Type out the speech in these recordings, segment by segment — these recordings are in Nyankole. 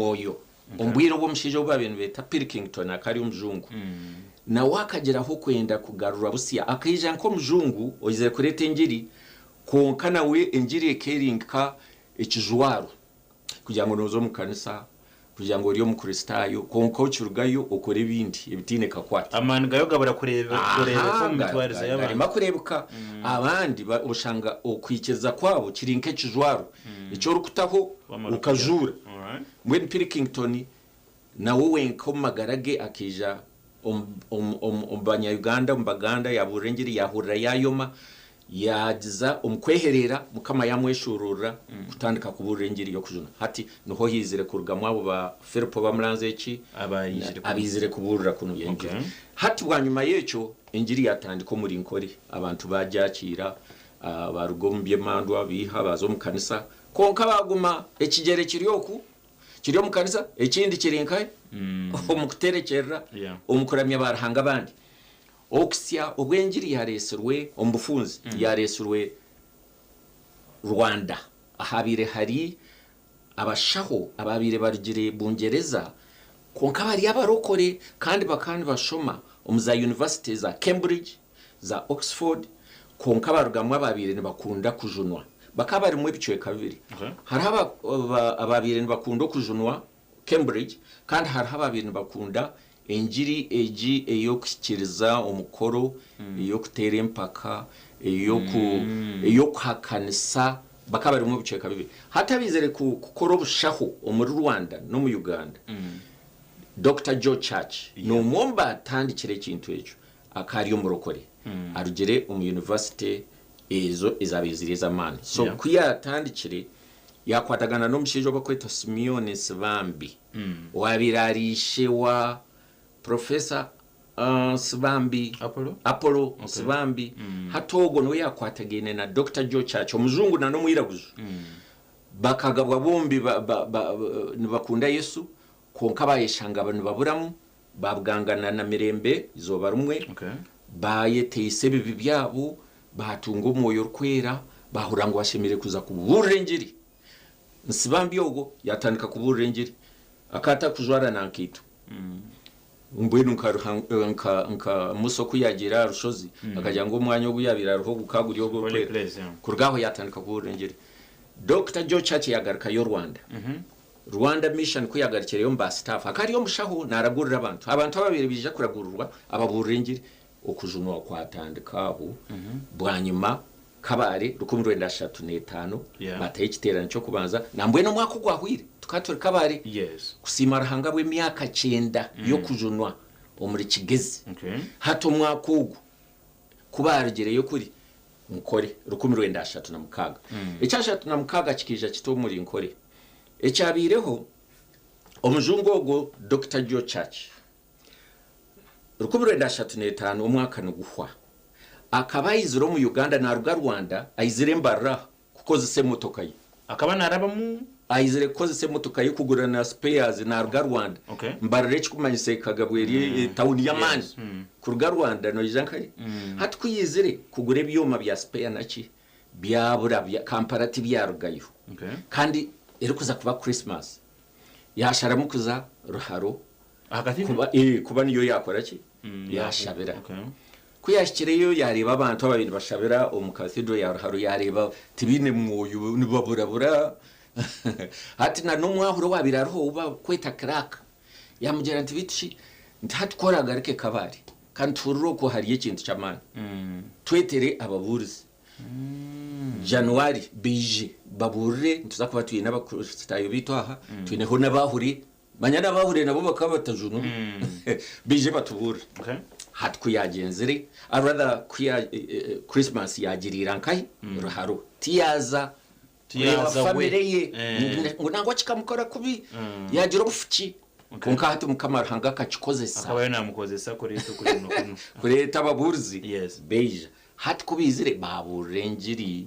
Omwoyo. Omu bwire obu omushaija ou baabaire nibeeta Pilkington akaba ari omujungu. Nawe akagiraho okwenda kugarurwa busya. Akaija nk'omujungu oizire kureeta engiri, kwonka nawe engiri ekaba eri nka ekijwaro kugira ngu nooza omu kanisa, kugira ngu ori Omukristaayo, kwonka okirugayo okora ebindi ebitaine kakwate. Amaani gaayo gabura kureebeka omu mitwarize y'abantu. Garema kureebeka. Abandi oshanga okwikiriza kwabo kiri nk'ekijwaro eki orikutaho okajuura. Mbwenu Pilkington nawe wenka omu magara ge akaija omu banya-Uganda, omu Baganda, yaabuurira engiri, yaahurira yaayoma, yaagiza omu kwehereera, Mukama yaamweshuuruurira kutandika kubuurira engiri y'okujuna. Hati niho haizire kurugamu abo ba Filipo Bamuranzeeki abaizire kubuurira kunu engiri. Hati bwanyima y'ekyo, engiri yaatandika omuri Nkore, abantu baagyakiira, baaruga omu by'emandwa baiha baaza omu kanisa, kwonka baaguma ekigyere kiri oku, kiri omu kanisa, ekindi kiri nkahi? Omu kuterekyerera, omu kuramya baaruhanga abandi. Okuhitsya obu engiri yaareetsirwe omu bufunze, yaareetsirwe Rwanda, ahaabaire hari abashaho abaabaire barugire Bungyereza kwonka bari abarokore kandi bakaba nibashoma omu za yunivasite za Cambridge, za Oxford, kwonka barugamu abaabaire nibakunda kujunwa. Bakaba barimu ebicweka bibiri. Hariho abaabaire nibakunda okujunwa Cambridge kandi hariho abaabaire nibakunda engiri egi ey'okuhikiiriza omukoro, ey'okuteera empaka, ey'okuhakanisa. Bakaba barimu ebicweka bibiri. Hati abaizire kukora obushaho omuri Rwanda n'omu Uganda, Dokita Joe Church n'omwe omu baatandikire ekintu ekyo. Akaba ari omurokore arugire omu yunivasite ezo ezaabaire ziri ez'amaani. So ku yaatandikire, yaakwatagana n'omushaija ou barikweta Simeon Nsibambi owaabaire ari ishe wa Professor Nsibambi, Apollo Nsibambi. Hati ogwo niwe yaakwatagaine na Dokita Joe Church, omujungu n'omwiraguju. Bakagabwa bombi nibakunda Yesu kwonka baayeshanga nibaburamu. Baabugangana na Mirembe eizooba rimwe, baayeteisa ebibi byabo, baatunga Omwoyo Orikwera, baahurira ngu bashemereire kuza kubuurira engiri. Nsibambi ogwo yaatandika kubuurira engiri. Akaba atarikujwara na nkaito. Mbwenu nka Musa oku yaagiire aha rushozi, akagira ngu omwanya ogu yaabaire ariho gukaba guri ogurikwera. Kuruga aho yaatandika kubuurira engiri. Dokita Joe Church yaagarukayo Rwanda. Rwanda Mission ku yagarukireyo omu ba staff akaba ari omushaho naragurira abantu. Abantu ababaire baija kuragurirwa ababurira engiri. Okujunwa kwatandika aho. Bwanyima Kabale 1935 bataho ekiteerane ky'okubanza nambwenu omwaka ogwahweire tukaba turi Kabale kusiima Ruhanga ahabw'emyaka kyenda y'okujunwa omuri Kigezi. Hati omwaka ogu ku baarugireyo kuri Nkore, 1936. Ekyashatu na mukaaga kikaija kita omuri Nkore? Ekyabaireho, omujungu ogwo Dokita Joe Church, 1935 omwaka niguhwa, akaba aizire omu Uganda naaruga Rwanda aizire Mbarara kukozesa emotoka ye. Akaba naarabamu? Aizire kukozesa emotoka ye kugura na spares naaruga Rwanda. Mbarara ekikumanyisa ekagabwa eri etawuni y'amaani. Kuruga Rwanda noija nkahi? Hati ku yaizire kugura ebyoma bya spare naki, byabura, Kampala tibyarugayo. Kandi erikuza kuba Christmas, yaasharamu kuza Ruharo kuba niyo yaakora ki? Yaashabira. Ku yaahikireyo yaareeba abantu ababaire nibashabira omu Cathedral ya Ruharo, yaareeba tibaine mwoyo nibaburabura. Hati na n'omwahuri owaabaire ariho ou barikweta clerk yaamugira nti beitu shi nti hati ku oraagaruke Kabale ka nituhurira okwo hariyo ekintu ky'amaani, twetere ababuurizi. January baije babuurire, nituza kuba twine Abakristaayo baitu aha, twineho n'abaahuri. Manya n'abaahuriire nabo bakaba batajunurwe, baije batubuurire. Hati ku yaagyenzire, or rather ku ya Christmas yaagiriira nkahi? Ruharo. Tiyaaza kureeba famire ye, ngu nangwa kikamukora kubi, yaagira obufuki. Kwonka hati Mukama Ruhanga akakikozesa. Akaba ariyo naamukozesa kureeta okujunwa kunu. Kureeta ababuurizi baija. Hati ku baizire, baabuurira engiri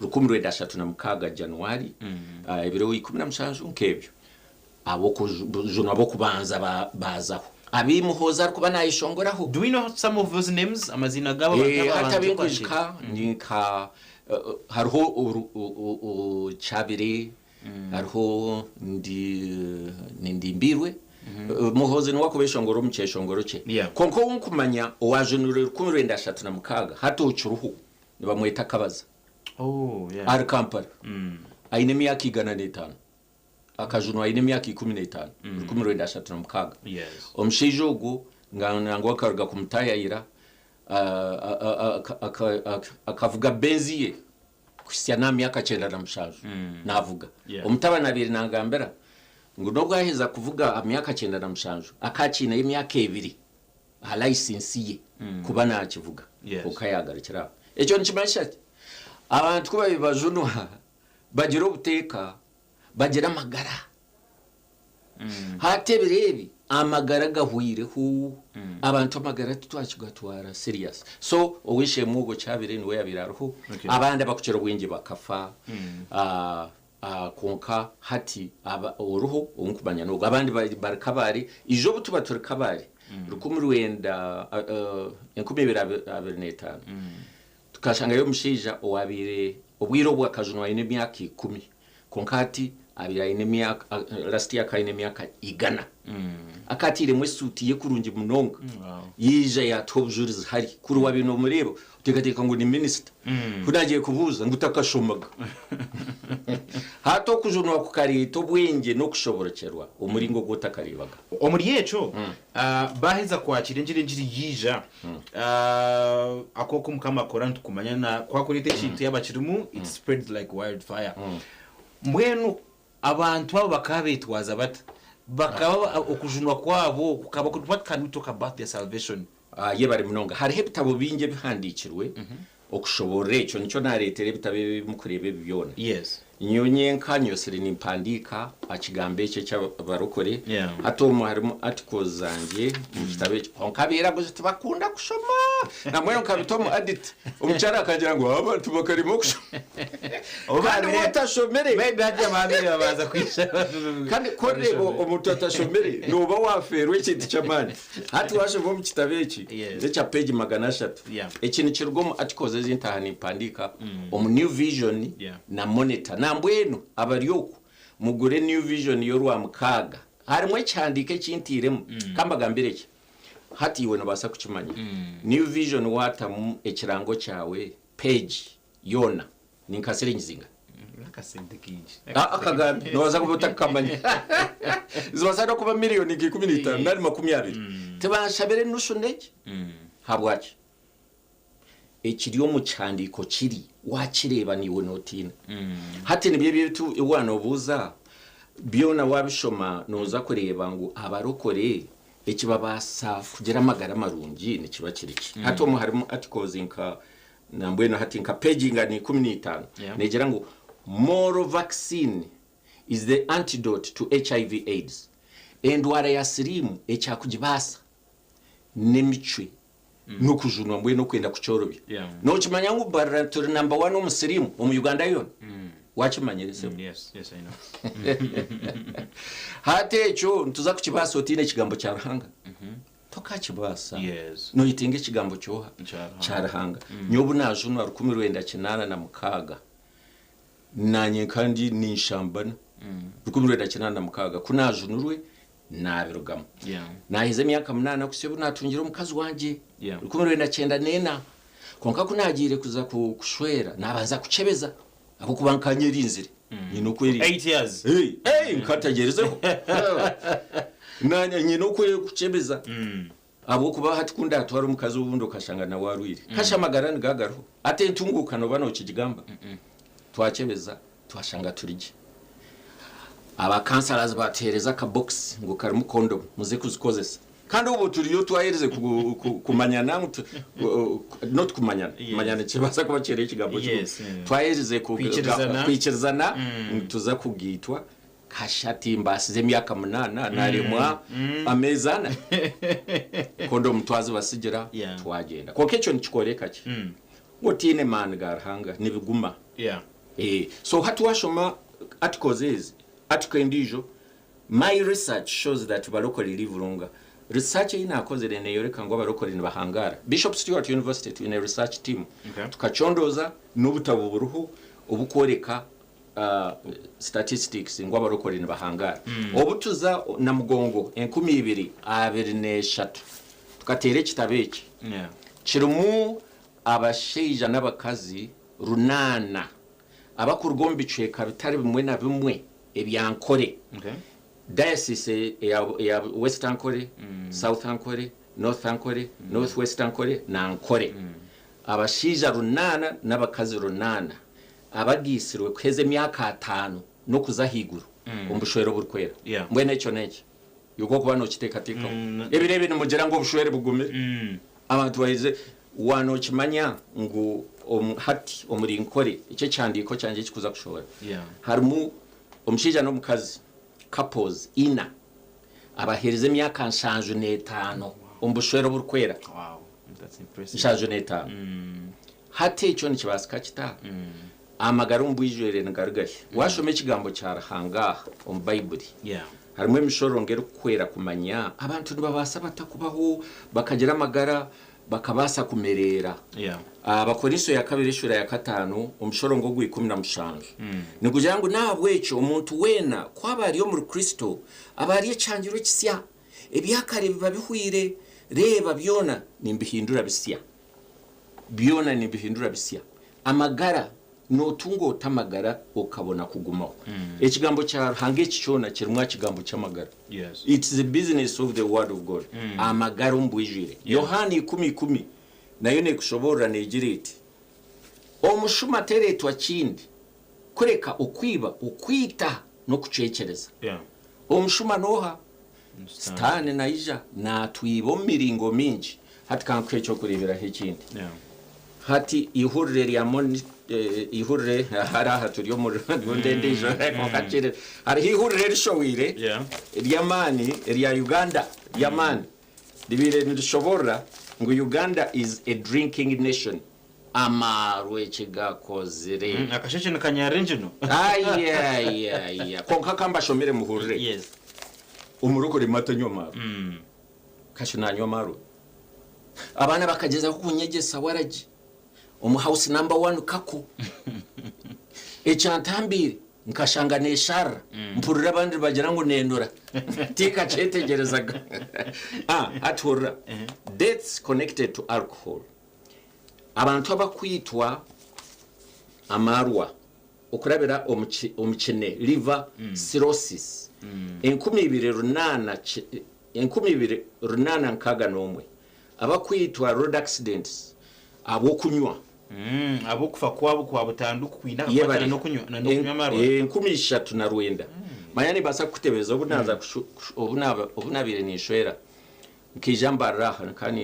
1936 January, ebiro 17 nk'ebyo. Ab'okujunwa b'okubanza baazaho. Abu Muhoozi arikuba naayeshongoraho. Do we know some of those names? Amaziina g'abo bantu Hati ababanza abinkwijuka okwakira. ni nka hariho Kyabire, hariho ndi Nindimbiirwe. Muhoozi niwe arikubeshongora omu kyeshongoro kye. Kwonka ou nkumanya owaajunirwe 1936 hati okiriho nibamweta Kabaza. Oh, yeah. Ahari Kampala. Aine emyaka 105. Akajunwa aine emyaka 15, 1936. Omushaija ogwo nangwa nkaruga kumutaayayira, akavuga Benz ye kuhitsya n'aha myaka 97 naavuga. Omutabani abaire nangambira ngu n'obu aheza kuvuga aha myaka 97, akaba akiineyo emyaka ebiri aha layisinsi ye kuba naakivuga kwonka yaagarukira aho. Ekyo nikimanyisa ki? Abantu ku baabaire bajunwa bagira obuteeka, bagira amagara. Hati ebiro ebi amagara gahweireho, abantu amagara titwakigatwara serious. So ow'eishe-emwe ogwo Kyabire niwe yaabaire ariho, abandi abakukira obwingi bakafa, kwonka hati oriho ou ndikumanya n'ogwo. Abandi bari Kabale, ijo obu tuba turi Kabale, rukumi rwenda, 2025, tukashangayo omushaija owaabaire obwire obwo akajunwa aine emyaka 10, kwonka hati abaire aine emyaka, last year akaba aine emyaka 100. Akaba atairemu esuuti ye kurungi munonga, yaija yaatuha obujurizi hari. Kuri waabaire noomureeba oteekateeka ngu ni minisita. Ku naagiire kubuuza ngu takashomaga. Hati okujunwa kukareeta obwengye n'okushoborokyerwa omuringo ogu otakareebaga. Omuri ekyo, baaheza kwakira engiri, engiri yaija, Akoku Mukama akora nitukumanya na ku akureeta ekintu yaaba kirimu it spreads like wild fire. Mbwenu abantu abo bakaba betwaza bata? Bakaba okujunwa kwabo kukaba kuri what can we talk about their salvation? Yebare munonga. Hariho ebitabo bingi ebihandiikirwe okushoboorora ekyo. Nikyo naareetera ebitabo ebi ebi murikureeba ebi byona. Nyowe nyenka nyosire nimpandiika aha kigambo eki eky'abarokore. Hati omu harimu articles zangye omu kitabo eki. Kwonka abairaguzi tibakunda kushoma. Nambwenu nkabita omu adit, omukyara akangira ngu abantu bakarema okushoma. Kandi waaba otashomire. Maybe hati ababaire babanza kwija. Kandi ku orireeba omuntu atashomire, nooba waafeerwa ekintu ky'amaani. Hati waashoma omu kitabo eki, n'ekya peegi 300. Eki nikiruga omu articles ezi ntaaha nimpandiika omu New Vision na Monitor. Nambwenu abari okwo mugure New Vision y'Orwamukaaga. Harimu ekihandiiko eki ntairemu. Ka mbagambire eki. Hati iwe noobaasa kukimanya. New Vision waatamu ekirango kyawe peegi yoona ni nka siringi zingahi? N'akasente kaingi. Ah, akagambe noobaasa kuba otakukamanya. Nizibaasa n'okuba miriyoni nka 15 nari 20. Tibanshabire nushu n'egi. Habwaki? Ekiri omu kihandiiko kiri, waakireeba naiwe nootiina. Hati nibyo ebi ebi waaba noobuuza, byona waabishoma nooza kureeba ngu abarokore ekibabaasa kugira amagara marungi nikiba kiri ki. Hati omu harimu articles nka nambwenu hati nka peegi nka 15 neegira ngu moral vaccine is the antidote to HIV AIDS. Endwara ya siriimu ekyakugibaasa n'emicwe n'okujunwa mbwenu okwenda kukyorobya. Nookimanya ngu Mbarara turi namba wani omu siriimu omu Uganda yoona? Waakimanyire sebo? Yes, yes, I know. Hati ekyo nituza kukibaasa otaine ekigambo kya Ruhanga? Tokakibaasa. Yes. Noyetenga ekigambo kyoha? Kya Ruhanga. Kya Ruhanga. Nyowe obu naajunwa 1986, naanye nka ndi ninshambana. 1986 ku naajunirwe, naabirugamu. Yeah. Naaheza emyaka munaana kuhitsya obu naatungire omukazi wangye, Yeah. 1994. Kwonka ku naagiire kuza kushwera, naabanza kukyebeza ahabw'okuba nka nyerinzire. Nyine okwerinda. 8 years. Hey, hey, nkategyerizeho. Naanye nyine okukyebeza. Ahabw'okuba hati ku ndaatware omukazi owundi okashanga nawe arwaire, kasha amagara nigo agariho. Hati entunguuka nooba nookigigamba? Twakyebeza twashanga turi gye. Aba councillors baatuheereza akabokisi ngu karimu kondomu muze kuzikozesa. Kandi obwo turiyo twaherize kumanyana ngu not kumanyana, kumanyana nikibaasa kuba kiri ekigambo kikuru. Twaherize Kwikirizana. kwikirizana ngu tuza kugaitwa. Kasha timbaasize emyaka munaana naaremwa ameezi ana. Kondomu twazibasigira twagyenda. Kwonka ekyo nikikworeka ki? Ngu otaine maani ga Ruhanga nibiguma. So hati washoma articles ezi, article endiijo, My research shows that Barokore live longer. Research ei naakozire neeyoreka ngu abarokore nibahangaara. Bishop Stuart University twine research team. Tukacondooza n'obutabo buriho obukworeka. Statistics ngu abarokore nibahangaara. Obu tuza Namugongo 2023 tukateera ekitabo eki kirimu abashaija n'abakazi runaana abakuruga omu bicweka bitari bimwe na bimwe ebya Ankole, Diocese eya West Ankole, South Ankole, North Ankole, North West Ankole na Ankole. Abashaija runaana n'abakazi runaana abagaitsirwe kuheza emyaka ataano n'okuza ahaiguru omu bushwere oburikwera. Mbwenu ekyo n'enki? Iwe ku orikuba nookiteekateekaho. Ebiro ebi nimugira ngu obushwere bugumire. Abantu baherize. Waanookimanya ngu hati omuri Nkore, eki ekihandiiko kyangye ekirikuza kushohora, harimu omushaija n'omukazi, couples, ina abaherize emyaka 75 omu bushwere oburikwera. 75. Hati ekyo nikibaasika kita? Amagara omu bwijwire nigaruga hi? Waashoma Ekigambo kya Ruhanga aha omu Baibuli, harimu emishororongo erikukuhwera kumanya abantu nibabaasa bata kubaho bakagira amagara bakabaasa kumereera. Abakorinso ya kabiri eshuura ya kataano omushorongo ogwa 17 nigugira ngu n'ahabw'ekyo omuntu weena ku aba ari omuri Kristo aba ari ekihangirwe ekisya, ebyakare biba bihweire, reeba byona nimbihindura bisya. Byona nimbihindura bisya. Amagara, Nootunga ota amagara okabona kugumaho? Ekigambo kya Ruhanga eki kyona kirimu aha kigambo ky'amagara. It's the business of the word of God. Amagara omu bwijwire. Yohaana ikumi ikumi nayo neekushoboorora neegira eti, Omushuma tereetwa kindi kureka okwiba, okwita n'okucwekyereza. Omushuma n'oha? Sitaane naija naatwiba omu miringo mingi. Hati ka nkuhe eky'okureeberaho ekindi. Hati eihurire rya Moni, eihurire hari aha turi omu rundi endiijo kwonka kiri hariho eihurire erishohweire ery'amaani erya Uganda ry'amaani ribaire nirishoboorora ngu Uganda is a drinking nation. Amaarwa eki gakozire. Akashekye nikanyarira engino. Ayayaya kwonka ka mbashomere muhurire. Yes. Omurokore mata anywa amaarwa. Kashi nanywa amaarwa. Abaana bakagyezaho kunyegyesa waragi omu house number one kako. Ekyantambiire nkashanga nesharira mpurira abandi nibagira ngu nenura. Tinkakyetegyereza. Ah, hati hurira. Deaths connected to alcohol. Abantu abakwitwa amarwa okurabira omu kine, liver cirrhosis, 2861 abakwitwa road accidents ahabw'okunywa. Ab'okufa kwabo kwa butandu kwine akakwate n'okunywa amarwa. 3900. Manya nimbaasa kukutebeza obu naaza obu naabaire ninshwera. Nkaija mbarira aha nkaba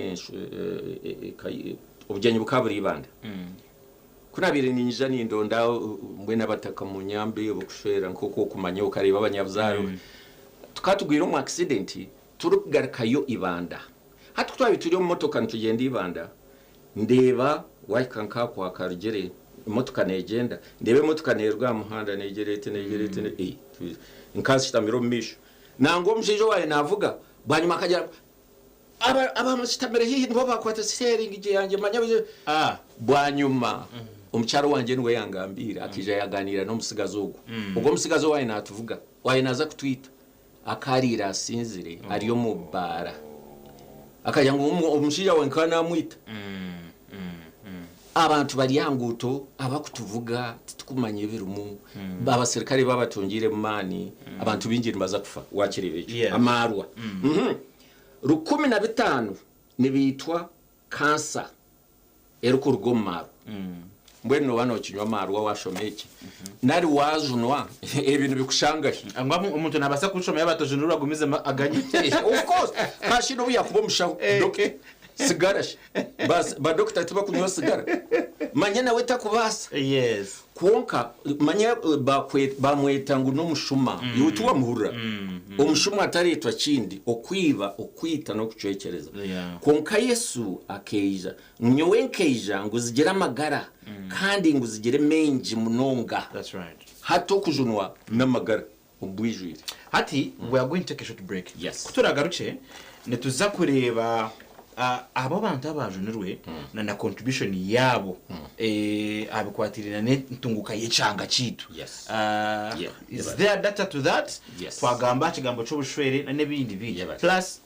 obugyenyi bukaba buri Ibanda. Ku naabaire niinyija nindonda mbwenu abataka munyambe obw'okushwera nk'oku okumanya okareeba abanyabuzaare. Tukaba tugwire omu accident turikugarukayo Ibanda. Hati ku twabaire turi omu motoka nitugyenda Ibanda, ndeeba waahika nk'aha kwa Karugire emotoka neegyenda, ndeeba emotoka neeruga aha muhanda neegyera eti neegyera eti, nkaashutamire omu maisho. Nangwa omushaija owaabaire naavuga bwanyima akagira ngu, Aba abamushutamire haihi nibo baakwata siteeringi yangye manya biki. Bwanyima omukyara owangye niwe yangambiire, akaija yaagaaniira n'omutsigazi ogwo. Ogwo omutsigazi owaabaire naatuvuga, owaabaire naaza kutwita, akaariire asinzire ari omu baara. Akagira ngu omushaija waawe nkaba naamwita. Abantu bari aha nguuto abakutuvuga titukumanya ebirimu, abaserukare babatungiiremu maani, abantu baingi nibaza kufa wakireeba ekyo. Amaarwa. 1005 nibaitwa kansa erikuruga omu maarwa. Mbwenu nooba nookinywa amaarwa waashoma eki nari waajunwa ebi nibikushangahi? Ngu omuntu naabaasa kushoma yaaba atajunirwe agumizemu aganye. Of course! Kashi n'obu yaakuba omushaho, doctor. Sigara shi? Ba ba dokita tibakunywa sigara? Manya nawe takubaasa. Yes. Kwonka manya bakwe bamweta ngu n'omushuma. Iwe tiwamuhurira? Omushuma atareetwa kindi okwiba, okwita n'okucwekyereza. Yeah. Kwonka Yesu akeija, ngu nyowe nkeija ngu zigire amagara kandi ngu zigire maingi munonga. That's right. Hati okujunwa n'amagara omu bwijwire. Hati we are going to take a short break. Yes. Ku turagarukye nituza kureeba. Abo abantu abajunirwe na na contribution yaabo aha bikwatiraine n'entunguka y'ekyanga kyaitu. Yes. Is Yeah. there data to that? Yes. Twagamba aha kigambo ky'obushwere na n'ebindi bingi. Yeah, but- Plus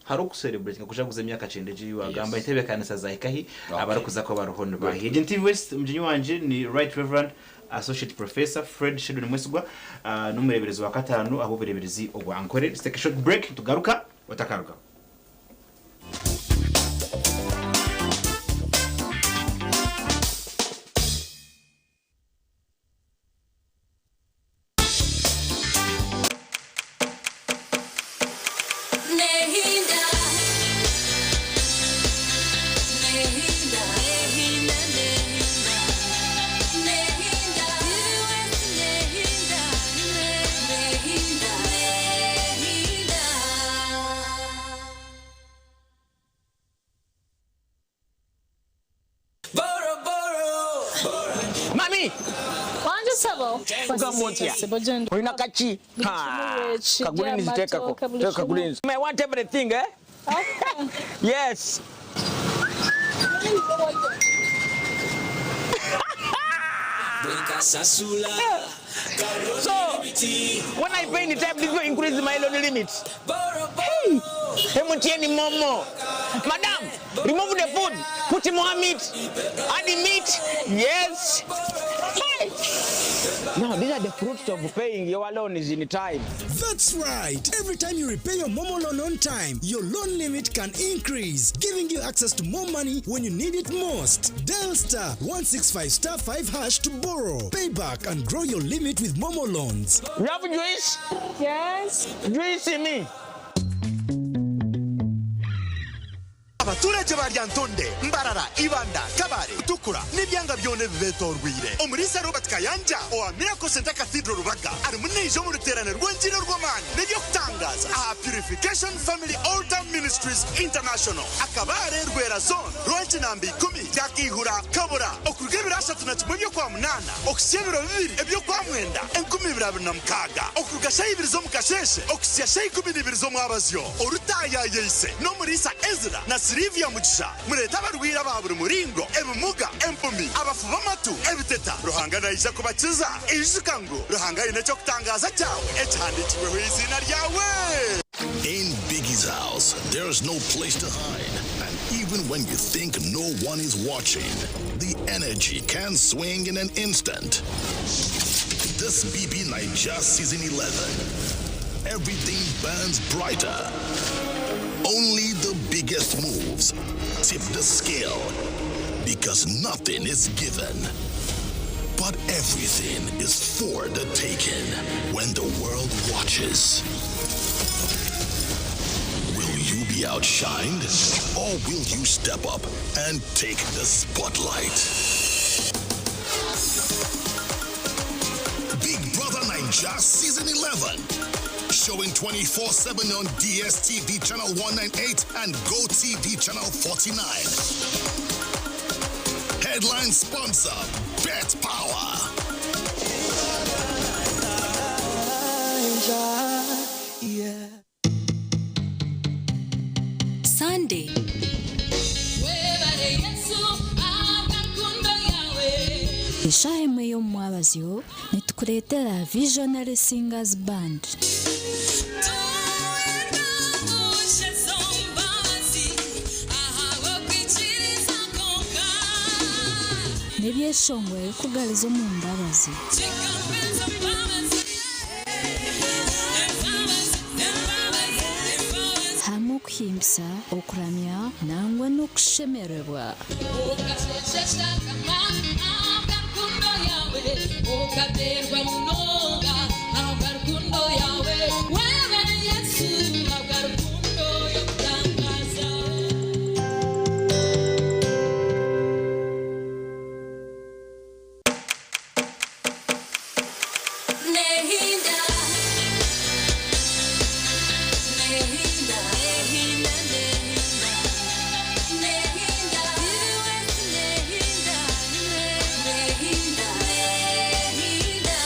hariho okucelebratinga kujaguza emyaka kyenda egi wagamba Yes. entebeekanisa zahika hi Okay. abarikuza kuba bariho nibahi. Egi ni TV West, omugyenyi wangye ni Right Reverend Associate Professor Fred Sheldon Mwesigwa n'omureeberezi wa kataano ahabw'obureeberezi obwa Ankole. Let's take a short break nitugaruka otakarugaho. Nehinda, nehinda, nehinda, nehinda, nehinda, nehinda, nehinda. Mami, Wanje sabo. Ugamba otya? Sebo genda. Olina kaki? Buli kimu weekijja, Kagulinzi teekako. amatooke, buli Teeka kimu. kagulinzi. I want everything, eh? Yes. So, when I pay in time, this will increase my loan limit. Hey, MTN Momo. Madam, remove the food. Put more meat. Add the meat. Yes. Hey. Now, these are the fruits of paying your loans in time. That's right. Every time you repay your Momo loan on time, your loan limit can increase, giving you access to more money when you need it most. Dial star 165 star 5 hash to borrow, pay back, and grow your limit with Momo loans. You have juice? Yes. Juice me. Abaturage ba Lyantonde, Mbarara, Ibanda, Kabare, Utukura n'ibyanga byona bibetorwire. Omurisa Robert Kayanja owa Miracle Center Cathedral Rubaga ari muneijo mu ruterane rw'engiro rw'amaani n'ebyokutangaza aha Purification Family Altar Ministries International, Akabare, Rwera Zone, Rwankinamba 10, Ryakihura, Kabura, okuruga ebiro 31 eby'okwa 8 okusya ebiro 2 eby'okwa 9 2026, okuruga shaha 2 z'omukasheshe okusya shaha 12 z'omwabazyo. Orutayayeise n'omurisa Ezra na Silivia Mugisha. Murete abarwire ba buri muringo, ebimuga, empumi, abafu b'amatu, ebiteta. Ruhanga naija kubakiza. Ijuka ngu Ruhanga aine ekyokutangaza kyawe ekihandikirweho izina ryawe. In Biggie's house, there's no place to hide. And even when you think no one is watching, the energy can swing in an instant. This BB Naija Season 11, everything burns brighter. Only the biggest moves tip the scale because nothing is given, but everything is for the taking when the world watches. Will you be outshined or will you step up and take the spotlight? Big Brother Naija Season 11. Showing 24/7 on DSTV Channel 198 and GoTV Channel 49. Headline sponsor, Bet Power. Yeah. Sunday. Eshaaha emwe y'omumwabazyo nitukureetera Visionary Singers Band. N'ebyeshongoro ebikugariza omu mbabazi. Hamwe okuhimbisa, okuramya nangwa n'okushemererwa. Nehinda, nehinda, nehinda, nehinda, nehinda, nehinda, nehinda.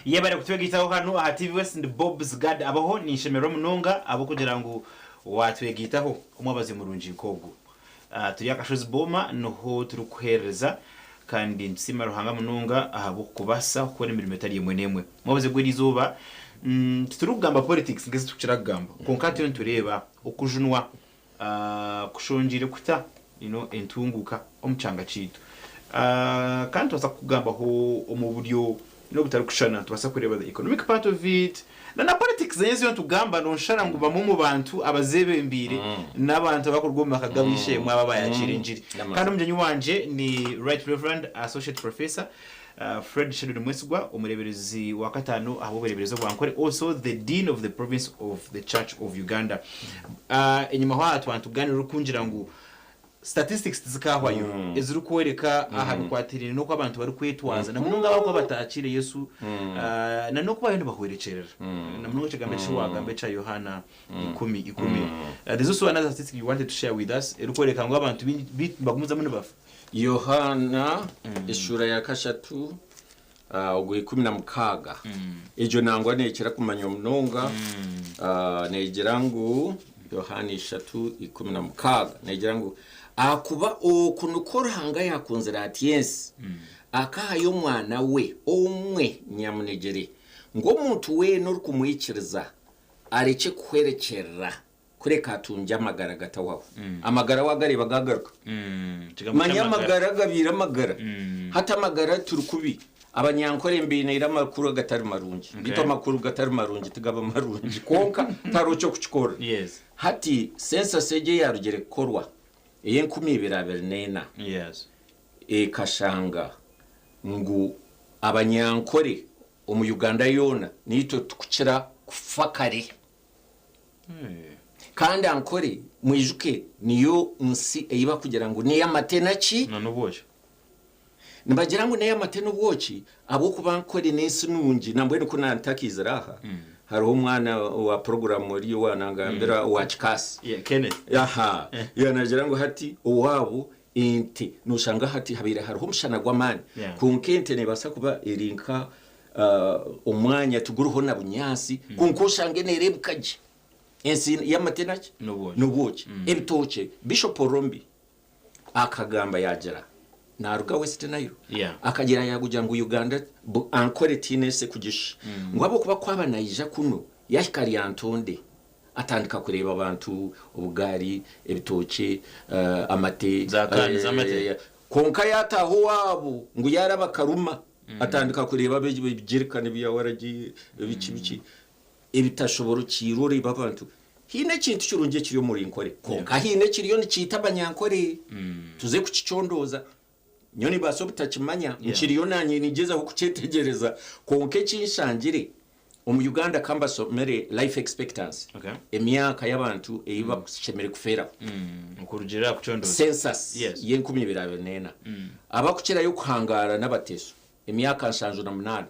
Yebare kutwegaitaho hanu aha TV West ndi Bob's Guard abaho ninshemererwa munonga ahabw'okugira ngu watwegaitaho omwabazyo murungi nk'ogu. Turi aha Kashozi Boma niho turikuheerereza kandi nitusiima Ruhanga munonga ahabw'okukubaasisa kukora emirimo etari emwe n'emwe. Omwabazyo gw'erizooba titurikugamba politics nk'ezi turikukira kugamba kwonka turiyo nitureeba okujunwa kushongyeire kuta you know entunguka omu kyanga kyaitu. Kandi nitubaasa kukugambaho omu buryo you know butarikushushana. Nitubaasa kureeba the economic part of it na na politics nayo eziyo nitugamba noshara ngu bamwe omu bantu abazebembeire n'abantu abarikuruga omu maka g'ab'eishe-emwe abo abayakiire engiri. Kandi omugyenyi wangye ni Right Reverend Associate Professor Fred Sheldon Mwesigwa, omureeberezi wa kataano ahabw'obureeberezi obwa Ankole, also the Dean of the Province of the Church of Uganda. Enyimaho aha twaba nitugaaniira orikungira ngu statistics tizikaahwayo ezirikworeka aha bikwatiraine n'oku abantu barikwetwaza na munonga abarikuba bataakiire Yesu na n'oku bariyo nibahwerekyerera na munonga ekigambo eki waagamba ekya Yohaana 10:10. There's also another statistic you wanted to share with us erikworeka ngu abantu baingi nibagumizamu nibafa. Yohaana eshuura ya kashatu ogwa 16 egyo nangwa neekira kumanywa munonga neegira ngu Yohaana 3:16 neegira ngu ahakuba oku nikwo Ruhanga yaakunzire ati ensi, akahayo Omwana we omwe nyamunegyere, ngu omuntu weena orikumwikiriza arekye kuhwerekyerera, Kureka atungye amagara agatahwaho. Amagara wagareeba gagaruka. Manya amagara gabaire amagara. Hati amagara turi kubi. Abanyankore mbainiire amakuru agatari marungi. Beitu amakuru gatari marungi tigaba marungi. Kwonka tihariho ky'okukikora. Hati census egi eyarugire kukorwa ey'enkumi ibiri abiri n'ena ekashanga ngu abanyankore omu Uganda yoona niitwe tukukira kufa kare. Kandi Ankole mwijuke niyo nsi ei bakugira ngu n'ey'amate na ki? N'obwoki. Nibagira ngu n'ey'amate n'obwoki ahabw'okuba Ankole n'ensi nungi. Nambwenu ku naantakiizire aha, hariho omwana wa puroguraamu oriya owaanangambira owa Kikaasi. Yeah, Kenneth. Aha, yaanagira ngu hati owaabo ente nooshanga hati habaire hariho omushana gw'amaani, kwonka ente neebaasa kuba eri nka Omwanya tiguriho na bunyaatsi, kwonka oshange neereebeka gye. Ensi y'amate naki? N'obwoki. Ebitookye. Bishop Orombi akagamba yaagira, naaruga West Nile, akagira yaagugira ngu Uganda, Ankole tihaine ensi ekugisha. Ngu ahabw'okuba ku aba naija kunu, yaahika Lyantonde, atandika kureeba abantu, obugaari, ebitookye, amate. Za kaani z'amate. Kwonka yaataaha owaabo ngu yaaraba Karuma. Atandika kureeba ebijerikani bya waragi biki biki ebitashoboorokiirwe oreeba abantu. Haine ekintu kirungi ekiri omuri Nkore kwonka haine ekiriyo nikiita Abanyankore. Tuze kukicondooza. Nyowe nimbaasa obutakimanya, nkiriyo naanye ningyezaho kukyetegyereza kwonka eki nshangire omu Uganda ka mbasomere life expectancy, emyaka y'abantu ei bashemereire kufeeraho. Okurugiirira aha kucondooza. Census y'enkumi ibiri abiri n'ena. Abakukirayo kuhangaara n'Abateso, emyaka 78,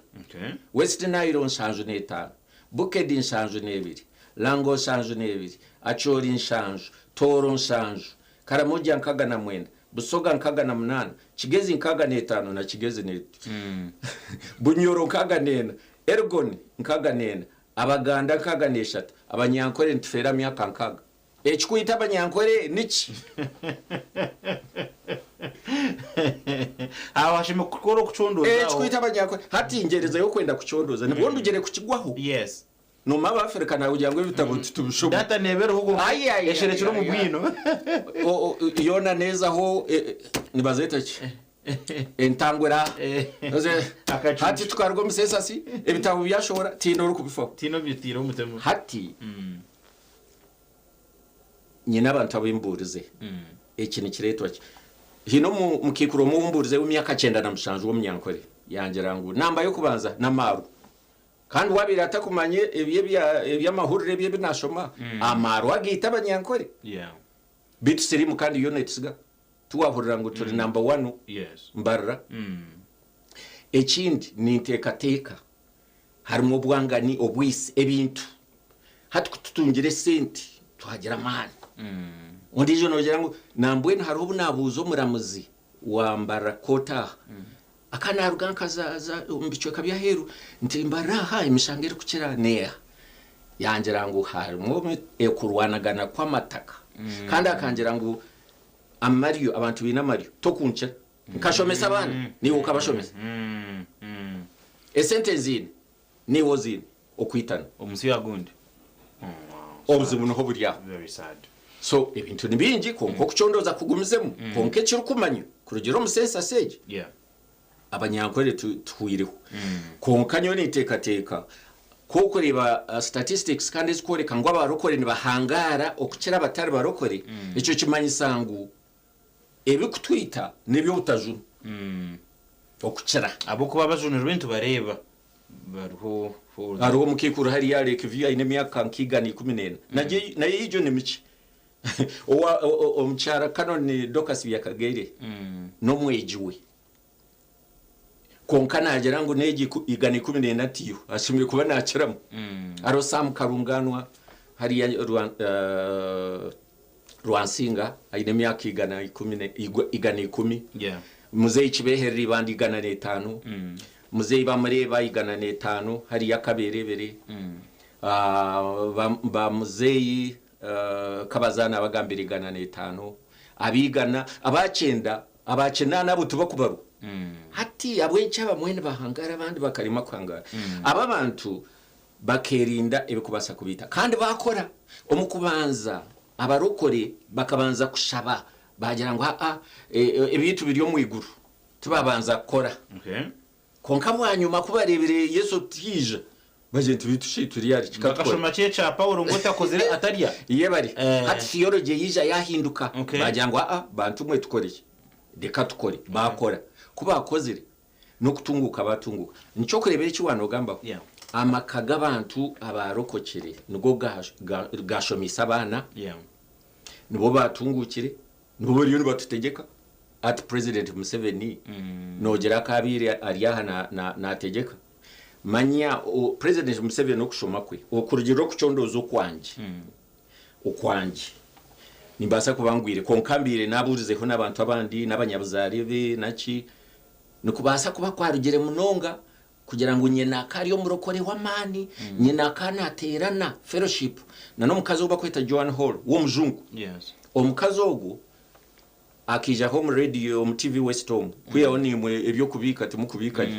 West Nile 75, Bukedi 72, Lango 72, Acholi 70, Tooro 70, Karamoja 69, Busoga 68, Kigezi 65 na Kigezi n'etu, Bunyoro 64, Elgon 64, Abaganda 63, Abanyankore nitufeera myaka 60. Ekirikwita Abanyankore niki? Aho hashemereire kukora okucondooza aho. Ekirikwita Abanyankore. Hati ngyerezeyo kwenda kucondooza nibwo ndugire kukigwaho. Yes. Nooma Abafirika naakugira ngu ebitabo titubishoma. Data neeba eriho kwonka Ai, ai, ai, esherekire omu ai, ai. bwino. O- o- Yoona neezaho e- e, nibazeeta ki? Entangura. Oze- Akacucu. Hati tukaruga omu sensasi, ebitabo byashohora, tihaine orikubifaho. Tihaine obitiire omutima. Hati nyine abantu abu mbuurize, eki nikireetwa ki? Haine omukaikuru omwe ou mbuurize w'emyaka 97 w'Omunyankore, yangira ngu namba y'okubanza n'amaarwa. Kandi waabaire atakumanya eby'amahurire ebi ebi naashoma, amaarwa agaita Abanyankore. Beitu siriimu kandi yo neetutsiga, tiwaahurira ngu turi namba wanu mbarira. Ekindi ninteekateeka harimu obwangani, obwisi, ebintu. Hati ku tutungire esente twagira amaani. Ondiijo noogira ngu nambwenu hariho obu naabuuza omuramuzi wa Mbarara kooti aha. Akaba naaruga nka za, za, omu bicweka by'aheeru, nti mbarira aha emishango erikukira n'eha? Yangira ngu harimu okurwanagana kw'amataka. Kandi akangira ngu amaryo, abantu baine amaryo, tokunkira. Nkashomesa abaana, naiwe okabashomesa. Esente nziine, naiwe oziine. Okwitana. Omunsi ya gundi. Obuzibu niho buri aho. Very sad. So ebintu ni bingi kwonka okucondooza kugumizemu. Kwonka ekirikumanywa kurugiirira omu census egi, Yeah. Abanyankore tuhwireho. Kwonka nyowe ninteekateeka ku orikureeba statistics kandi ezikworeka ngu abarokore nibahangaara okukira abatari barokore, ekyo kimanyisa ngu ebirikutwita n'eby'obutajunwa okukira. Ahabw'okuba abajunirwe nitubareeba bariho. Hariho omukaikuru hariya Lake View aine emyaka nka igana ikumi n'ena. Nayo egyo ni mikye. Owa omukyara Canon Dorcas Byakageire n'omwegi we. Kwonka naagira ngu n'egi 114 tiyo, ashemereire kuba naakiramu. Hariho Sam Karunganwa hariya Rwansinga aine emyaka 110. Muzeeyi Kibeherera Ibanda 105. Muzeeyi Bamureeba 105 hariya Kaberebere. Ba muzeeyi Kabazaana abagambira 105. Ab'eigana, abaakyenda, abaakinaana abo tibakubarwa. Hati ahabw'enki abamwe nibahangaara abandi bakaremwa kuhangaara? Aba abantu bakeerinda ebirikubaasa kubaita kandi baakora. Omu kubanza abarokore bakabanza kushaba baagira ngu aa ebyaitu biri omu iguru, tibaabanza kukora. Kwonka bwanyima ku bareebire Yesu tihaija, bagira nti, Beitu shi turi ahari ki? Ka tukore. Bakashoma ki ekya Paulo ngu otakozire atarya? Yebare. Hati theology yaija yaahinduka. Baagira ngu aa, bantu mwe tukore ki? Reka tukore. Baakora. Ku baakozire, n'okutunguuka baatunguuka. Nikyo okureebera eki waanogambaho, amaka g'abantu abaarokokire nigo gaashomeise abaana, nibo baatunguukire, Nibo bariyo nibatutegyeka. Hati President Museveni nogira akaabaire ari aha nategyeka? Manya President Museveni okushoma kwe okurugirira okucondooza okwangye okwangye nimbaasa kuba ngwire kwonka mbaire nabuurizeho n'abantu abandi n'abanyabuzaare be naki nikubaasa kuba kwarugire munonga kugira ngu nyina akaba ari omurokore w'amaani nyina akaba nateerana fellowship na n'omukazi ou bakweta Joan Hall w'omujungu. Omukazi ogwo akaijaho omu radio omu TV West omu kwihaho naimwe eby'okubiika timukubiika gye.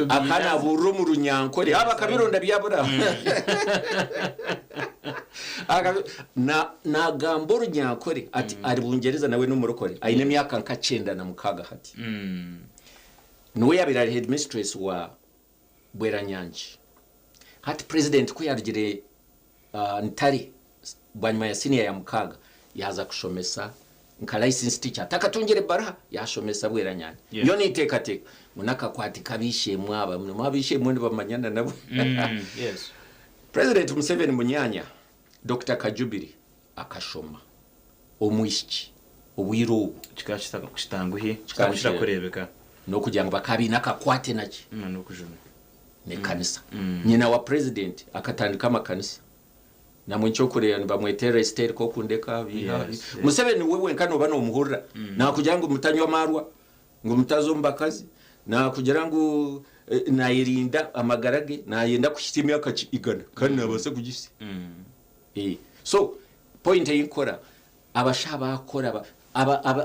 Akaba nabuurira omu Runyankore aba akabironda byabura. Nagamba Orunyankore ati ari Bungyereza nawe n'omurokore aine emyaka nka 96 hati. Niwe yabaire ari headmistress wa Bweranyangi. Hati president ku yarugire Ntare bwanyima ya senior ya mukaaga yaaza kushomesa nka licensed teacher atakatungire baruha yashomesa Bweranyangi. Nyowe ninteekateeka ngu n'akakwate k'abeishemwe aba, nimwo abeishemwe nibamanyana nabo. President Museveni munyaanya Dokita Kajubiri akashoma omwishiki obwire obu. Kikaba kitanguhi, kikaba kitakureebeka. N'okugira ngu bakaba baine akakwate naki? N'okujunwa. N'ekanisa. Nyina wa purezidenti akatandika amakanisa. Namwe eky'okureeba nibamweterera Esiteeri k'okundeka. Museveni we wenka nooba noomuhurira naakugira ngu mutanywa amaarwa, ngu mutaza omu bakazi, naakugira ngu naayerinda amagara ge, naayenda kuhitsya emyaka 100 kandi naabaasa kugihitsya. So point ei nkukora, abashaho abakora,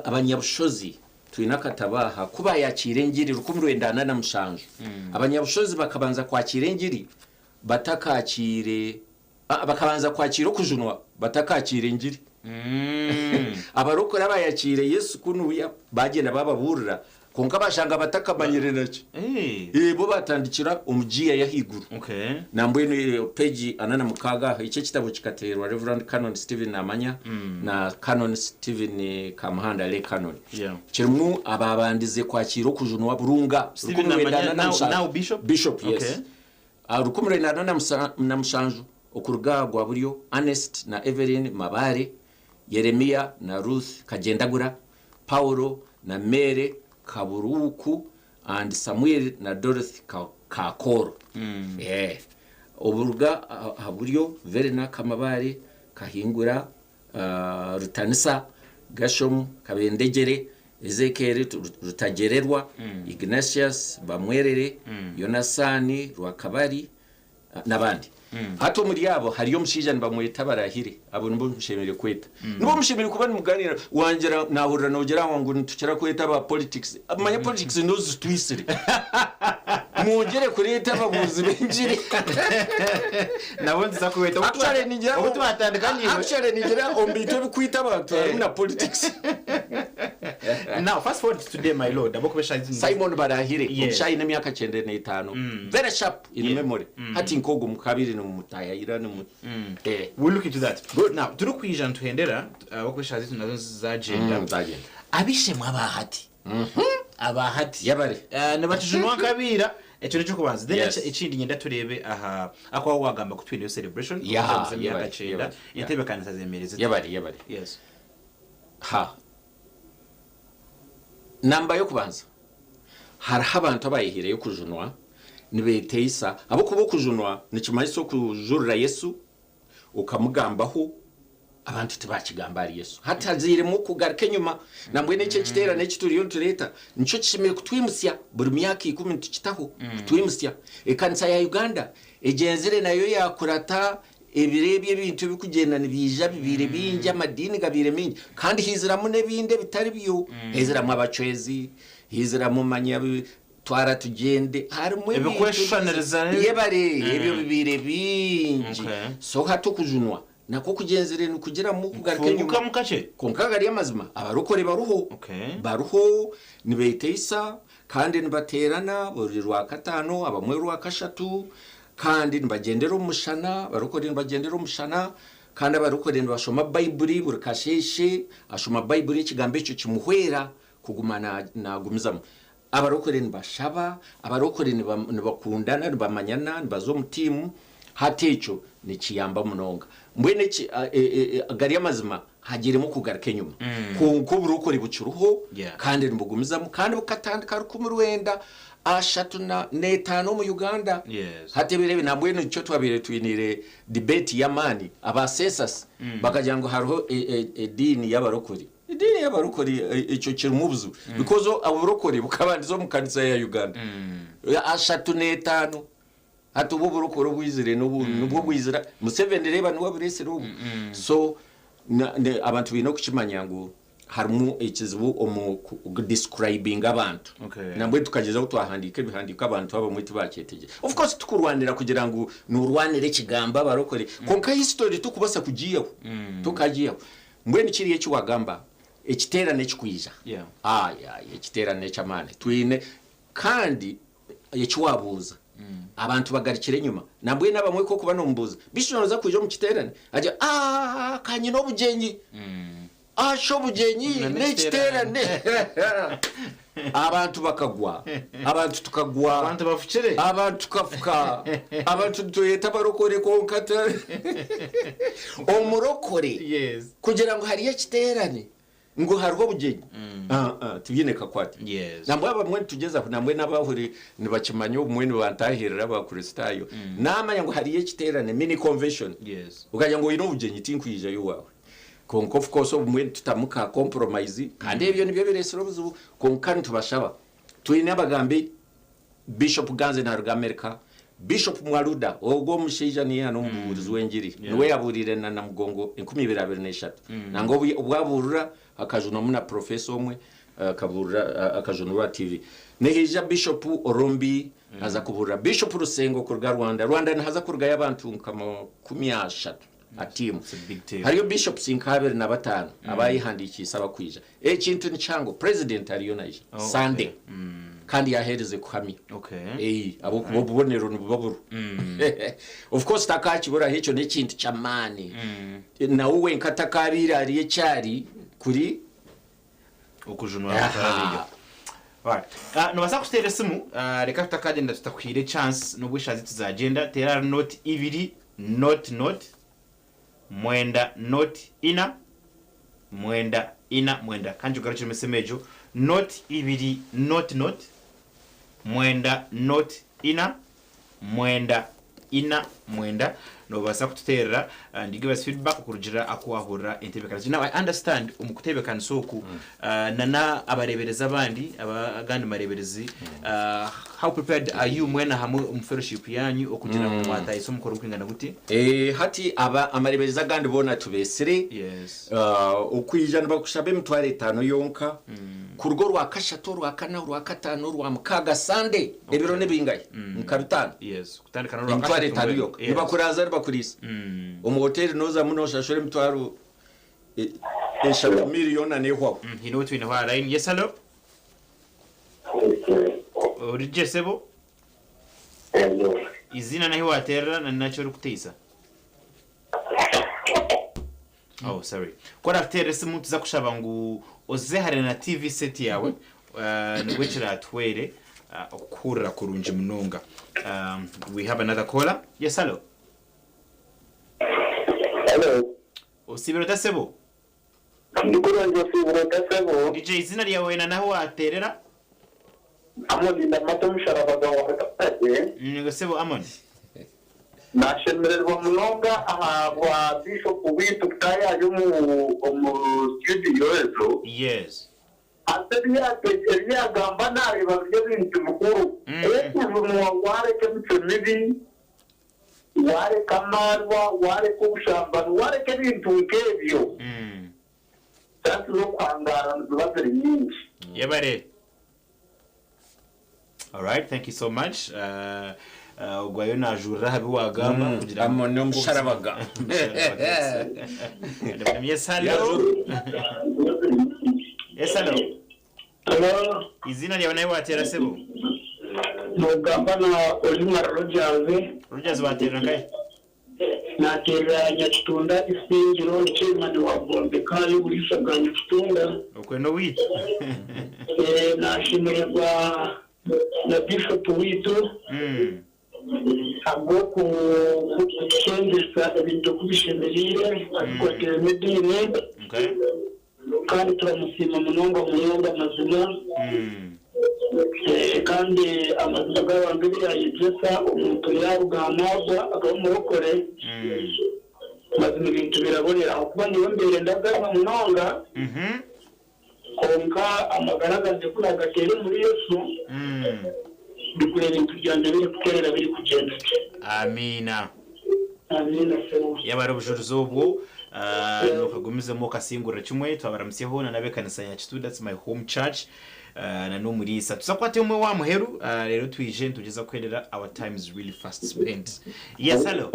abanyabushozi, twine akatabo aha, ku baayakiire engiri 1947, abanyabushozi bakabanza kwakiira engiri batakaakiire, bakabanza kwakiira okujunwa batakaakiire engiri. Abarokore abaayakiire Yesu kunuya baagyenda baababuurira, Kwonka bashanga batakamanyire na ki. Bo batandikira omu giya y'ahaiguru. Nambwenu pegi 46 aha, eki ekitabo kikateerwa Rev. Canon Stephen Namanya na Canon Stephen Kamuhanda, Lay Canon. Kirimu abaabandize kwakiira okujunwa burunga 1947. Bishop, yes. 1947 okuruga aha gwa buryo, Ernest na Evelyn Mabare, Yeremia na Ruth Kagyendagura, Paulo na Mary Kaburuuku and Samuel na Dorothy Kakooro. Oburuga aha buryo, Verna Kamabare, Kahingura, Rutanisa, Gashomu, Kabendegyere, Ezekiel Rutagererwa, Ignatius Bamwerere, Yonasaani Rwakabari n'abandi. Hati omuri abo hariyo omushaija nibamweta Barahire, abo nibo mushemereire kweta. Nibo mushemereire kuba nimugaaniira, wangira naahurira noogira ngu nitukira kweta aba politics, manya politics nizo zitwitsire. Mwongyere kureeta ababuurizi b'engiri. Nabo nituza kubeeta. Actually ningira Obu twatandika niiwe. Actually ningira omu bintu ebikwita abantu harimu na politics. Now fast forward to today my lord ahabw'okuba eshaaha ezi Simon Barahire Yes. omushaija aine emyaka 95 very sharp in memory hati nk'ogu mukabiri nimumutayayira nimu eh. We'll look into that. Good. Now turikwija nituhendera ahabw'okuba eshaaha zaitu nazo zagyenda. Zagyenda. Ab'eishe-emwe aba hati. Aba hati. Yabare. Nibakijunwa nk'abaira. Ekyo n'eky'okubanza. Then Yes. ekindi niinyenda tureebe aha ahakuba waaba waagamba ku twineyo celebration, Yeah, okujaguza emyaka yebare, kyenda, yebare, yeah. entebeekanisa zemereire zita? Yebare, yebare. Yes. Ha. Namba y'okubanza, hariho abantu abayehiireyo kujunwa nibeteisa, ahabw'okuba okujunwa nikimanyisa okujurira Yesu, okamugambaho, abantu tibakigamba ahari Yesu. Hati hazairemu okugaruka enyima. Nambwenu eki ekiteerane eki turiyo nitureeta nikyo kishemereire kutwimutsya, buri myaka ikumi nitukitaho kutwimutsya. Ekanisa ya Uganda egyenzire nayo yaakurata ebiro ebi ebintu ebirikugyenda nibiija bibaire bingi, amadiini gabaire maingi kandi haiziramu n'ebindi ebitari byo. Haiziramu abacwezi, haiziramu manya Twara tugyende harimu ebintu Ebikweshushaniriza yebare ebyo bibaire bingi Okay. so hati okujunwa nakwo kugyenzire nikugiramu kugaruka enyima Kufungukamu kakye. Kwonka gari amazima abarokore baruho Okay. baruho nibeteisa kandi nibaterana buri rwakataano abamwe rwakashatu kandi nibagyendera omu mushana abarokore nibagyendera omu mushana kandi abarokore nibashoma baiburi buri kasheeshe ashoma baiburi ekigambo ekyo kimuhwera kuguma nagumizamu. Abarokore nibashaba, abarokore nibakundana, nibamanyana, nibaza omu tiimu, hati ekyo nikiyamba munonga. Mbwenu eki gari amazima hagiiremu okugaruka enyima kwonka oburokore bukiriho kandi nibugumizamu kandi bukatandika rukumi rwenda ashatu n'etaano omu Uganda. Hati ebiro ebi nambwenu nikyo twabaire twiniire debate y'amaani aba census bakagira ngu hariho ediini y'abarokore. Ediini y'abarokore ekyo kirimu obuzibu because oburokore bukabandiza omu kanisa ya Uganda 35 hati obu oburokore obwizire nibwo bwizira Museveni reeba niwe abureetsire obu so abantu baine okukimanya ngu harimu ekizibu omu ku describinga abantu nambwenu tukagyezaho twahandiika ebihandiiko abantu abamwe tibakyetegyereza of course tikurwanira kugira ngu norwanira ekigambo abarokore kwonka history tokubasa kugiihaho tokagiihaho Mbwenu kiriya eki wagamba, ekiteerane ekikwija, ayi ayi ekiteerane eky'amaani twine, kandi eki wabuuza, abantu bagarukire enyima. Nambwenu abamwe ku orikuba nomubuuza, bishi nooza kwija omu kiteerane? Agira aah ka nyine obugyenyi, aah shi obugyenyi n'ekiteerane. Abantu bakagwa, abantu tukagwa. Abantu bafukire. Abantu tukafuka. Abantu nitweyeta abarokore kwonka ta- Omurokore Yes. kugira ngu hariyo ekiteerane ngu hariho obugyenyi Ah, ah, tibyine kakwate. Yes. Nambwe abamwe nitugyezaho nambwe n'abahuri nibakimanya obumwe nibantahirira abakristaayo. Naamanya ngu hariyo ekiteerane mini convention. Yes. Okagira ngu oine obugyenyi tinkwijayo owaawe. Kwonka of course obumwe nitutamu ka compromise kandi ebyo nibyo bireetsire obuzibu kwonka nitubashaba. Twine abagambi Bishop Ganze naruga America, Bishop Mwaluda ogwo omushaija niiha n'omubuurizi w'engiri niwe yabuuriire na Namugongo 2023 nangwa obu obu abuurira akajunwamu na Professor omwe akabuurira akajunwa aha TV. Nihaija Bishop Orombi aza kubuurira, Bishop Rusengo kuruga Rwanda, Rwanda nihaza kurugayo abantu nka 30. a team. Hariyo bishops nka abiri na bataano abayehandikiise abakwija. Ekintu ni kihango, president ariyo naija Sunday kandi yaheerize kuhamya. Eeh ahabw'okuba obubonero nibuba buriho. Of course takakiburaho ekyo n'ekintu ky'amaani. Nawe wenka takabaire ari eki ari kuri Okujunwa kukarabiire. Alright. Ah, nobaasa kututeera esimu ah, reka tutakagyenda tutakuhaire chance n'obu eshaaha zaitu zagyenda teera ahari nooti ibiri nooti nooti mwenda nooti ina mwenda ina mwenda kandi ngigarukiremu esimu egyo nooti ibiri nooti nooti mwenda nooti ina mwenda ina mwenda. Nobaasa kututeerera and give us feedback okurugiirira aku waahurira entebeekanisa. Now I understand omu kuteebekanisa oku na na abareeberezi abandi aba agandi mareeberezi how prepared are you mwena hamwe omu fellowship yaanyu okugira ngu mwatahisa omukoro gurikwingana guti? Hati aba amareeberezi agandi boona tubeetsire. Yes. Okwija nibakushaba emitwaro etaano yonka kuruga orwakashatu, orwakana, orwakataano, orwamukaaga, Sunday, ebiro nibingahi? Nka bitaano. Yes, kutandika Emitwaro n'orwakashatu etaano mbwenu. yonka. Yes. Nibakuraaza nibakuriisa. Omu hoteeri noozamu nooshashura emitwaro eshatu miriyoni neehwaho. Haine ou twineho aha line. Yes, hello. Ori gye sebo? Eiziina n'ahi waateerera na naki orikuteisa? Oh sorry. Ku orakuteerera esimu nituza kushaba ngu oze hare na TV set yaawe nibwo kiraatuhwere okukuhurira kurungi munonga. We have another caller. Yes, hello. Hello. Osiibire ota sebo? Ndi kurungi osiibire ota sebo? Ndi gye eiziina ryawe na n'ahu waateerera? Amon Ndamata omusharaba gwa Rwakatare. Yego sebo Amon. Nashemererwa munonga ahabwa Bishop waitu kutaayaaya omu omu studio ezo. Yes. Haza ebi yagamba nareeba biri ebintu bikuru. Okujunwa wareka emicwe mibi, wareka amaarwa, wareka obushambani, wareka ebintu nk'ebyo, chances z'okuhangaara niziba ziri nyingi. Yebare. Alright, thank you so much. Ogwo ariyo najurira aha bi wagamba kugira ngu Amon omusharabaga. Yes, hello. Yes, hello. Hello. Izina ryawe nawe wateera sebo? Nogamba na Olimara Rogers. Rogers wateerera nkahe? Nateerera Nyakitunda Isingiro ni chairman wa Bombeka y'oburiisa bwa Nyakitunda. Okwe n'owaitu. Nashemererwa na Bishop waitu ahabw'okutushengesa ebintu oku bishemereire abikwatire n'ediini kandi turamusiima munonga munonga amazima. Kandi amazima g'abantu ebi yayegyesa omuntu yaruga aha maarwa akaba omurokore mazima ebintu birabonera ahakuba nyowe mbaire ndagamba munonga kwonka amagara gangye ku nagateire omuri Yesu ndikureeba ebintu byangye birikuterera birikugyenda gye. Amiina. Amiina sebo. Yaba ari obujurizi obwo nokagumizemu okasingurira kimwe twabaramutsya hoona n'abekanisa ya Kitutu that's my home church na n'omuriisa. Tuza kukwata omwe wa muheru reero twije nitugyeza kuherera our time is really fast spent. Yes hello.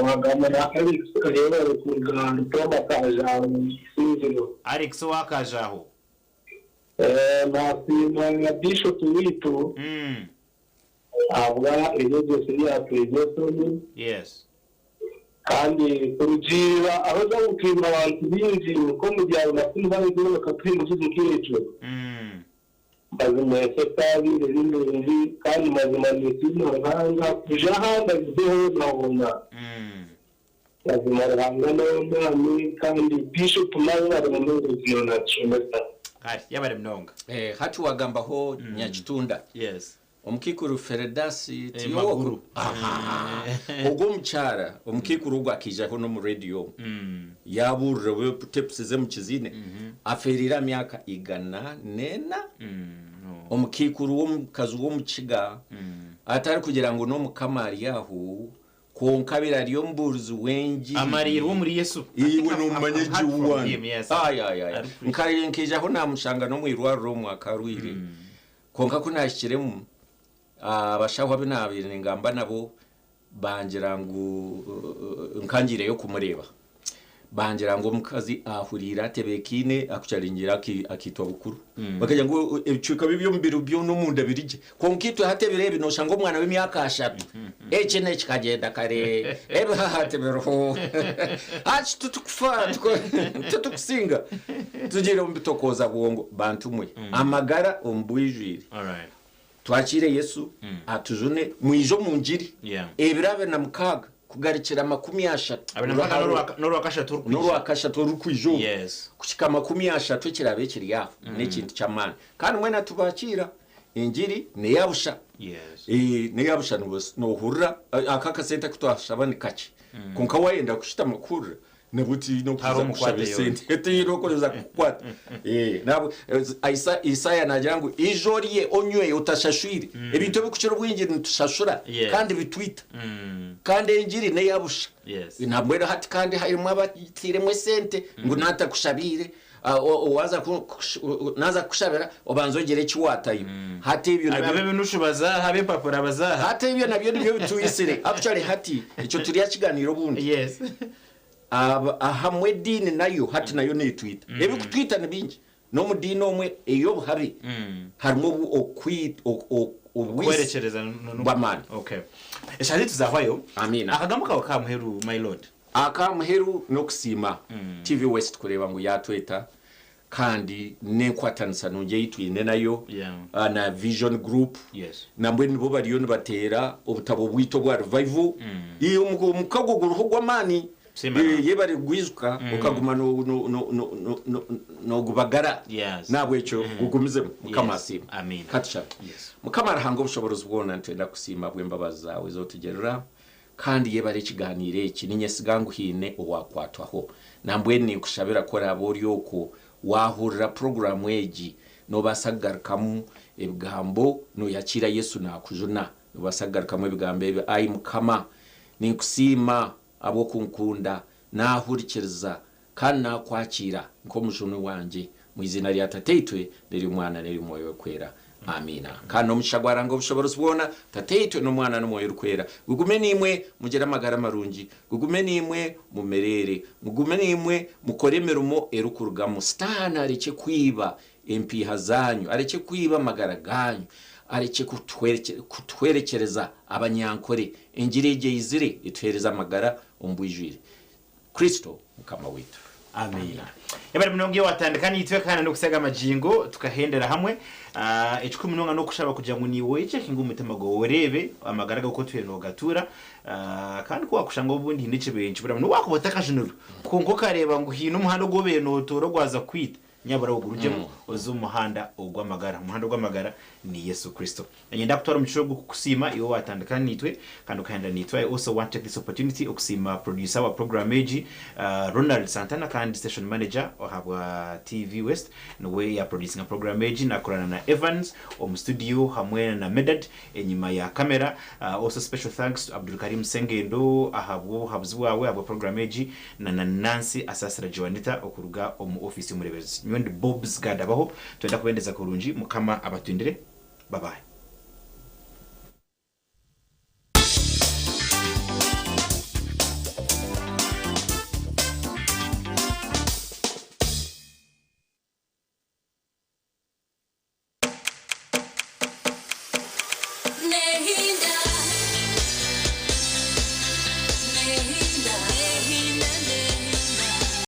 Wagamba na Alex Kayebare kuruga Rutomba Kajaho Isingiro. Alex owa Kajaho. Nasiima na Bishop waitu ahabwa ebyegyesa ebi yatwegyesamu. Yes. Kandi kurugiirira aho oza kutuhimba abantu baingi nk'omu byaro na kunu baizire bakatuha emizizi nk'egyo. Mazima efects abaire eri nungi kandi mazima ninsiima Ruhanga kuja ahandi agizeho hoona. Mazima Ruhanga n'ow'amaani kandi Bishop nawe ari munonga buzima natushomesa. Kare yabare munonga. Hati wagambaho Nyakitunda. Yes. Omukikuru Feredasi Maguru. Aha. Ogwo omukyara omukikuru ogwo akaijaho n'omu radio yabuurira obu tapes ze mukiziine afeerire aha myaka igana n'ena. Omukaikuru w'omukazi w'omukiga atarikugira ngu n'omukama ari aho kwonka abaire ari omubuurizi w'engiri. Amariirwe omuri Yesu. Iwe nomumanya I've gye heard from wani. him, yes. Ai, ai, ai. Nkaijaho namushanga n'omu irwariro omu akarwire. Kwonka ku naahikiremu, abashaho abu naabaire ningamba nabo bangira ngu nkangiireyo kumureeba. Bangira ngu omukazi ahuriire atebeekaine akucaringire akaitwa bukuru. Bakagira ngu ebicweka bye by'omubiri byona omunda biri gye. Kwonka itwe hati ebiro ebi nooshanga omwana w'emyaka ashatu eki n'eki kagyenda kare, ebihaha tibiriho. Hati titukufa, titukusinga. Tugiire omu bitokooza bwongo. Bantu mwe, amagara omu bwijwire. Twakiire Yesu atujune, mwije omu ngiri. Ebiro 26 kugarukira 30. 26 n'orwakashatu orukwija. N'orwakashatu orukwija oru. Yes. Kuhika 30 ekiraabe kiri aho n'ekintu ky'amaani. Kandi mwena tubakiira. Engiri n'eya busha. N'eya busha noohurira aka akasente aku twashaba ni kakye. Kwonka waayenda kushutama kuhurira nabwo tihaine Hariho orikuza omukwate kukushaba yoona. esente. Tihaine orikuza kukukwata. Isaaya naagira ngu ija orye onywe otashashwire. Ebintu ebirikukira obwingi nitushashura kandi bitwita. Kandi engiri n'eya busha. Nambwenu hati kandi harimu abatairemu esente ngu naatakushabiire Waaza naaza kukushabira obanze ogire eki waatayo. Hati ebyo nabyo. Ab'ebinushu baza aha, ab'empapura baza aha. Hati ebyo nabyo nibyo bitwitsire. Actually hati ekyo turyakigaaniira obundi. Ahamwe ediini nayo hati nayo neetwita. Ebirikutwita ni bingi. N'omu diini omwe ey'obuhabe harimu obwitsi Okwerekyereza bw'amaani. Okay. Eshaaha zaitu zaahwayo. Amiina. Akagambo kaawe k'aha muheru my lord. Aka muheru n'okusiima TV West kureeba ngu yaatweta kandi n'enkwatanisa nungi ei twine nayo na Vision Group nambwenu nibo bariyo nibateera obutabo bwaitu obwa Revival. Omukago guriho gw'amaani. Yebare kugwijuka okaguma noogubagara. N'ahabw'ekyo gugumizemu. Mukama asiimwe. Ka tushabe. Mukama Ruhanga ow'obushoboorozi bwona, nitwenda kukusiima ahabw'embabazi zaawe ezi otugirira. Kandi yebare ekiganiiro eki, ninyesiga ngu haine owakwatwaho. Nambwenu ninkushabira ku oraabe ori okwo waahurira puroguraamu egi, noobaasa kugarukamu ebigambo nooyakiira Yesu naakujuna. Noobaasa kugarukamu ebigambo ebi, Ai Mukama, ninkusiima ahabw'okunkunda, naahurikiriza kandi naakwakiira nk'Omujuni wangye, omu iziina rya Tataitwe, n'ery'Omwana, n'ery'Omwoyo Orikwera. Amiina. Kandi n'omugisha gwa Ruhanga Ow'obushoboorozi bwona, Tataitwe, n'Omwana, n'Omwoyo Orikwera, gugume naimwe, mugire amagara marungi, gugume naimwe, mumereere, mugume naimwe, mukore emirimo erikurugamu. Sitaane arekye kwiba empiiha zaanyu, arekye kwiba amagara gaanyu, arekye kutuhwerekyereza abanyankore. Engiri egi eizire etuheereze amagara omu bwijwire. Kristo Mukama waitu. Amiina. Yebare munonga iwe watandika naitwe kandi n'okusiga amagingo tukahendera hamwe. Ah, ekikuru munonga n'okushaba kugira ngu naiwe oyechekinge omu mutima gwawe oreebe amagara gawe oku otwire nogatuura. Ah, kandi ku wakushanga obundi haine ekibaire nikiburamu n'obu wakuba otakajunirwe kwonka okareeba ngu haine omuhanda ogu obaire notoora ogwaza kukwita, Nyabura ogurugyemu oze omu muhanda ogw'amagara. Omuhanda ogw'amagara ni Yesu Kristo. Niinyenda kutwara omugisha ogu kukusiima iwe owaatandika naitwe kandi okahendera naitwe. I also want to take this opportunity okusiima producer wa program egi, Ronald Santana kandi station manager ahabwa TV West niwe yaaproducinga program egi naakorana na Evans omu studio hamwe na Medard enyima ya camera. Also special thanks to Abdulkarim Sengendo ahabw'obuhabuzi bwawe ahabwa program egi na na Nancy Asasira Joanita okuruga omu ofiisi y'omureeberezi. Nyowe ndi Bobs Gadabaho, twenda kubendeza kurungi, Mukama abatwindire. Bye bye.